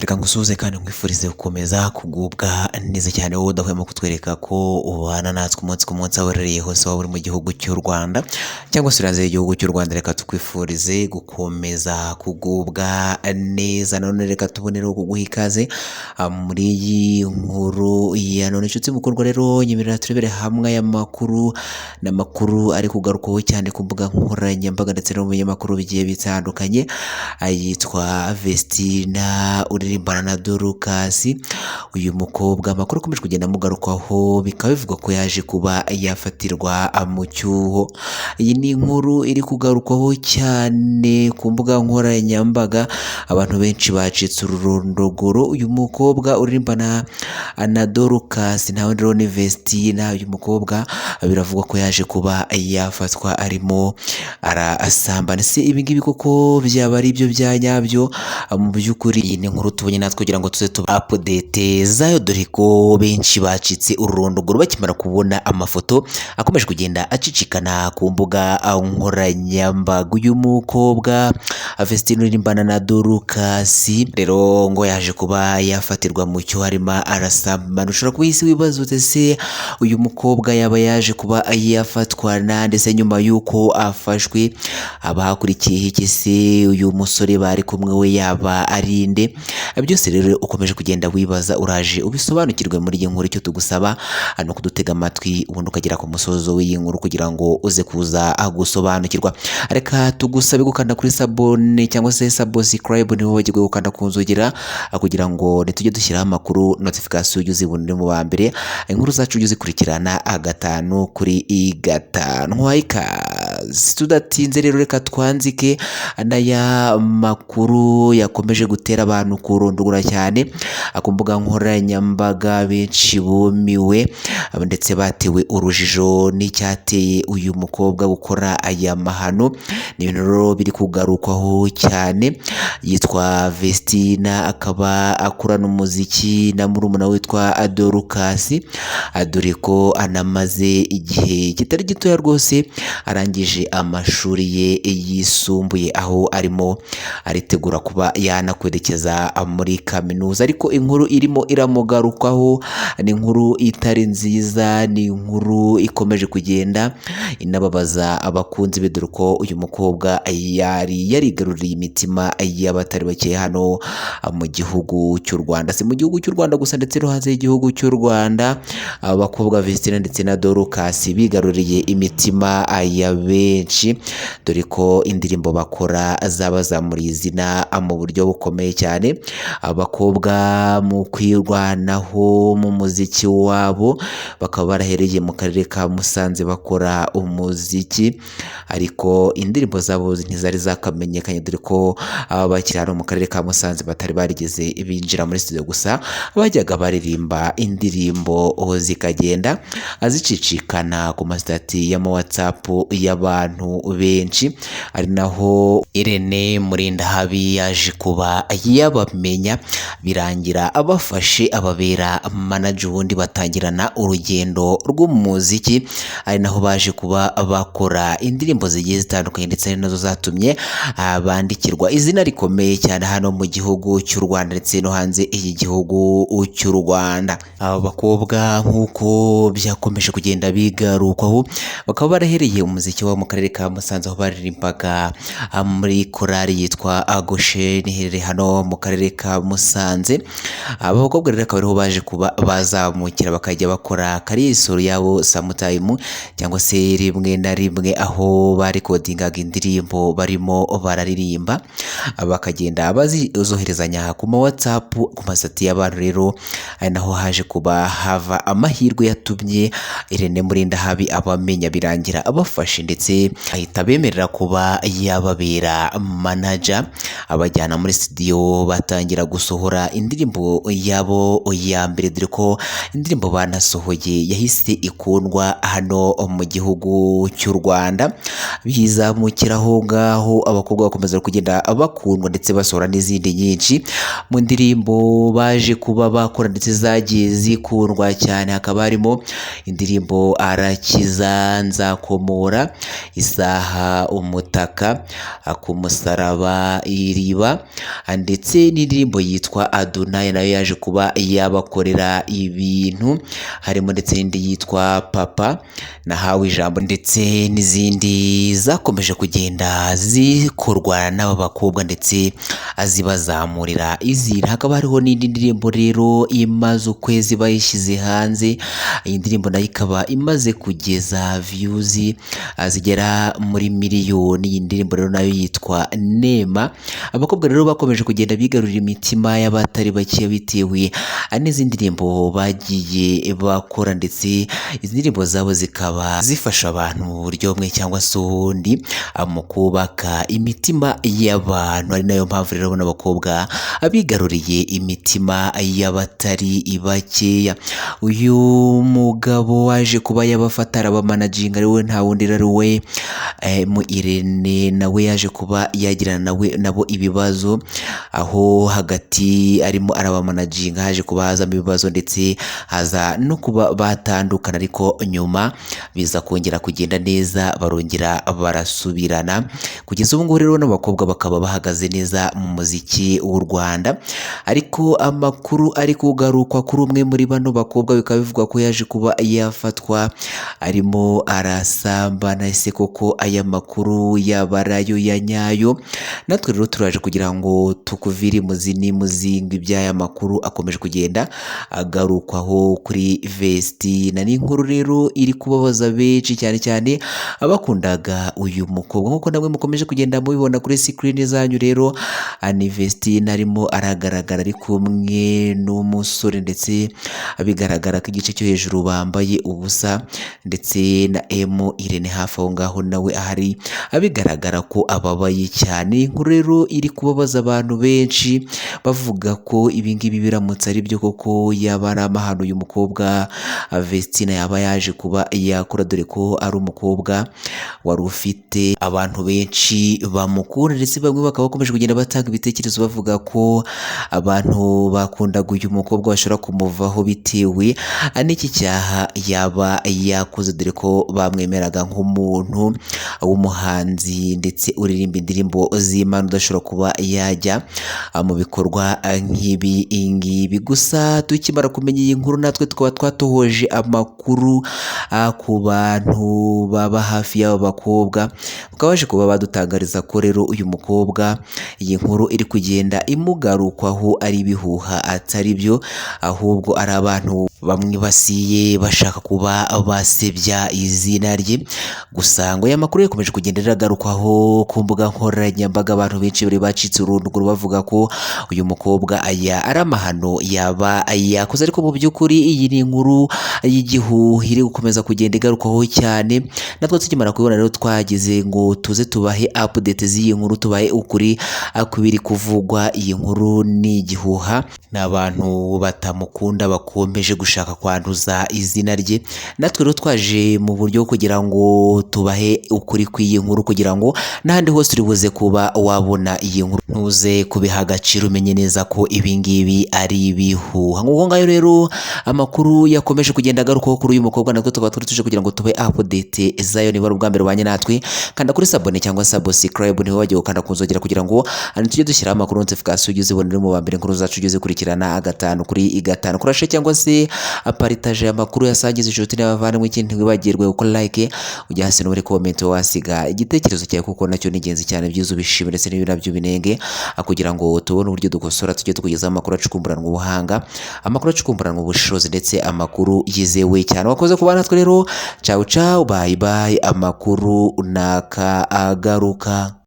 Reka ngusuhuze kandi nkwifurize gukomeza kugubwa neza cyane, wowe udahwema kutwereka ko ubana natwe umunsi ku munsi, aho uherereye hose, waba uri mu gihugu cy'u Rwanda cyangwa se uri hanze y'igihugu cy'u Rwanda. Reka tukwifurize gukomeza kugubwa neza. None reka tubonereho kuguha ikaze muri iyi nkuru ya none. Inshuti mukundwa, rero nyemerera turebere hamwe aya makuru n'amakuru ari kugarukwaho cyane ku mbuga nkoranyambaga ndetse no mu binyamakuru bigiye bitandukanye. Yitwa Vestina uririmbana na Dorcas. Uyu mukobwa amakuru akomeje kugenda amugarukwaho, bikaba bivugwa ko yaje kuba yafatirwa mu cyuho. Iyi ni inkuru iri kugarukwaho cyane ku mbuga nkoranyambaga, abantu benshi bacitse ururondogoro. Uyu mukobwa uririmbana na Dorcas ntawe rero ni Vestina. Uyu mukobwa biravugwa ko yaje kuba yafatwa arimo arasambana. Se ibi ngibi koko byaba ari byo bya nyabyo? Mu by'ukuri iyi ni inkuru tubonye natwe kugira ngo tuze tuba update zayo, dore ko benshi bacitse ururondogoro bakimara kubona amafoto akomeje kugenda acicikana ku mbuga nkoranyambaga. Uyu mukobwa Vestine uririmbana na Dorcas rero ngo yaje kuba yafatirwa mu cyo arimo arasambana. Ushobora kuba isi wibaza uti: "Ese uyu mukobwa yaba yaje kuba yafatwa na ndetse nyuma y'uko afashwe abahakurikiye iki? Se uyu musore bari kumwe we yaba ari nde?" Byose rero ukomeje kugenda wibaza, uraje ubisobanukirwe muri iyi nkuru. Icyo tugusaba ni ukudutega amatwi, ubundi ukagera ku musozo w'iyi nkuru kugira ngo uze kuza gusobanukirwa. Reka tugusabe gukanda kuri s'abonner cyangwa se subscribe, niba wibagirwe gukanda ku nzogera, kugira ngo nitujye dushyiraho amakuru, notification ujye uzibona mu ba mbere, inkuru zacu ujye uzikurikirana gatanu kuri gatanu. Nkwaye ikaze. Tudatinze rero, reka twanzike n'aya makuru yakomeje gutera abantu kurundugura cyane ku mbuga nkoranyambaga. Benshi bumiwe ndetse batewe urujijo n'icyateye uyu mukobwa gukora aya mahano. Ni ibintu rero biri kugarukwaho cyane. Yitwa Vestina, akaba akorana umuziki na murumuna witwa Dorcas, dore ko anamaze igihe kitari gitoya rwose arangije amashuri ye yisumbuye, aho arimo aritegura kuba yanakwerekeza muri kaminuza. Ariko inkuru irimo iramugarukaho ni inkuru itari nziza, ni inkuru ikomeje kugenda inababaza abakunzi be, dore ko uyu mukobwa yari yarigaruriye imitima y'abatari bake hano mu gihugu cy'u Rwanda. Si mu gihugu cy'u Rwanda gusa, ndetse no hanze y'igihugu cy'u Rwanda, abakobwa Vestina ndetse na Dorcas bigaruriye imitima ya benshi, dore ko indirimbo bakora zabazamuriye izina mu buryo bukomeye cyane. Abakobwa mu kwirwanaho mu muziki wabo bakaba barahereye mu karere ka Musanze bakora umuziki, ariko indirimbo zabo ntizari zakamenyekanye, dore ko aba bakiri hano mu karere ka Musanze batari barigeze binjira muri studio, gusa bajyaga baririmba indirimbo zikagenda zicicikana ku masitati y'ama WhatsApp y'abantu benshi, ari naho Irene Murindahabi yaje kuba yabamenya, birangira abafashe ababera manager, ubundi batangirana urugendo rw'umuziki, ari naho baje kuba bakora indirimbo zigiye zitandukanye, ndetse ari nazo zatumye bandikirwa izina rikomeye cyane hano mu gihugu cy'u Rwanda ndetse no hanze y'igihugu cy'u Rwanda. Aba bakobwa, nk'uko byakomeje kugenda bigarukwaho, bakaba barahereye umuziki wabo mu karere ka Musanze, aho baririmbaga muri korali yitwa Gosheni iherereye hano mu karere ka Musanze. Aba bakobwa rero akaba ariho baje kuba bazamukira, bakajya bakora karisoro yabo sometime cyangwa se rimwe na rimwe, aho barekodingaga indirimbo barimo bararirimba, bakagenda bazizoherezanya ku ma WhatsApp, ku masati y'abantu. Rero ari naho haje kuba hava amahirwe yatumye Irene Murindahabi abamenya, birangira abafashe, ndetse ahita abemerera kuba yababera manager, abajyana muri studio, batangira gusohora indirimbo yabo ya mbere, dore ko indirimbo banasohoye yahise ikundwa hano mu gihugu cy'u Rwanda. Bizamukiraho ngaho, abakobwa bakomeza kugenda bakundwa ndetse basohora n'izindi nyinshi. Mu ndirimbo baje kuba bakora ndetse zagiye zikundwa cyane hakaba harimo indirimbo Arakiza, Nzakomora. Isaha, Umutaka, Ku Musaraba, Iriba, ndetse n'indirimbo yitwa Adonai nayo yaje kuba yabakorera ibintu, harimo ndetse n'indi yitwa Papa Nahawe Ijambo, ndetse n'izindi zakomeje kugenda zikorwa n'aba bakobwa ndetse zibazamurira izina. Hakaba hariho n'indi ndirimbo rero imaze ukwezi bayishyize hanze, iyi ndirimbo nayo ikaba imaze kugeza views zigera muri miliyoni. Iyi ndirimbo rero nayo yitwa Nema. Abakobwa rero bakomeje kugenda bigarurira imitima y'abatari bake bitewe n'izindi ndirimbo bagiye bakora, ndetse izi ndirimbo zabo zikaba zifasha abantu mu buryo bumwe cyangwa se ubundi mu kubaka imitima y'abantu. Ari nayo mpamvu rero bano bakobwa bigaruriye imitima y'abatari bakeya. Uyu mugabo waje kuba yabafata arabamanaginga, ari we nta wundi, ari we mu Irene, nawe yaje kuba yagirana nawe nabo ibibazo, aho hagati arimo arabamanaginga haje kuba hazamo ibibazo ndetse haza no kuba batandukana, ariko nyuma biza kongera kugenda neza, barongera barasubirana. Kugeza ubu ngubu rero n'abakobwa bakaba bahagaze neza mu muziki w'u Rwanda. Ariko amakuru ari kugarukwa kuri umwe muri bano bakobwa, bikaba bivugwa ko yaje kuba yafatwa arimo arasambana. Ese koko aya makuru yaba ari ayo ya nyayo? Natwe rero turaje kugira ngo tukuvire imuzi n'imuzingo iby'aya makuru akomeje kugenda agarukwaho kuri Vestine. Ni inkuru rero iri kubabaza benshi, cyane cyane abakundaga uyu mukobwa, nk'uko namwe mukomeje kugenda mubibona kuri sikirini zanyu. Rero ni Vestine arimo aragaragara ari kumwe n'umusore, ndetse bigaragara ko igice cyo hejuru bambaye ubusa, ndetse na M Irene hafi aho ngaho nawe ahari, bigaragara ko ababaye cyane. Inkuru rero iri kubabaza abantu benshi, bavuga ko ibingibi biramutse ari byo koko yaba ari amahano uyu mukobwa Vestine yaba yaje kuba yakora, dore ko ari umukobwa wari ufite abantu benshi bamukunda, ndetse bamwe bakaba bakomeje kugenda batanga ibitekerezo bavuga ko abantu bakundaga uyu mukobwa bashobora kumuvaho bitewe n'iki cyaha yaba yakoze, dore ko bamwemeraga nk'umuntu w'umuhanzi ndetse uririmba indirimbo z'Imana udashobora kuba yajya mu bikorwa nk'ibi ngibi. Gusa tukimara kumenya iyi nkuru natwe tukaba twatohoje amakuru ku bantu baba hafi y'aba bakobwa, bakaba baje kuba badutangariza ko rero uyu mukobwa iyi nkuru iri kugenda imugarukwaho ari ibihuha, atari byo, ahubwo ari abantu bamwibasiye bashaka kuba basebya izina rye. Gusa ngo aya makuru yakomeje kugenda agarukwaho ku mbuga nkoranyambaga, abantu benshi bari bacitse urunduguru bavuga ko uyu mukobwa aya ari amahano yaba yakoze, ariko mu by'ukuri iyi ni inkuru y'igihuha iri gukomeza kugenda igarukwaho cyane. Natwe tukimara kubibona rero twagize ngo tuze tubahe update z'iyi nkuru, tubahe ukuri kubiri kuvugwa. Iyi nkuru ni igihuha, ni abantu batamukunda bakomeje gushaka kwanduza izina rye. Natwe rero twaje mu buryo kugira ngo tubahe ukuri kw'iyi nkuru, kugira ngo n'ahandi hose uri buze kuba wabona iyi nkuru ntuze kubiha agaciro, umenye neza ko ibi ngibi ari ibihuha. Nk'uko ngayo rero amakuru yakomeje kugenda agarukaho kuri uyu mukobwa, natwe tukaba turi tuje kugira ngo tube update zayo. Niba ari ubwa mbere ubanye natwe, kanda kuri sabone cyangwa subscribe, niho wagiye gukanda ku nzogera kugira ngo tujye dushyiraho amakuru notification ujye uzibona uri mu ba mbere, inkuru zacu ujye uzikurikirana 5 kuri 5. Kurashe cyangwa se aparitaje amakuru yasangiza inshuti n'abavandimwe. Ikindi ntiwibagirwe gukora like, ujya hasi no muri comment wasiga igitekerezo cyawe, kuko nacyo ni ingenzi cyane. Byiza ubishime ndetse n'ibi nabyo binenge, kugira ngo tubone uburyo dukosora, tujye tukugezaho amakuru acukumburanwa ubuhanga, amakuru acukumburanwa ubushishozi, ndetse amakuru yizewe cyane. Wakoze kuba natwe rero, ciao ciao, bye bye, amakuru naka agaruka.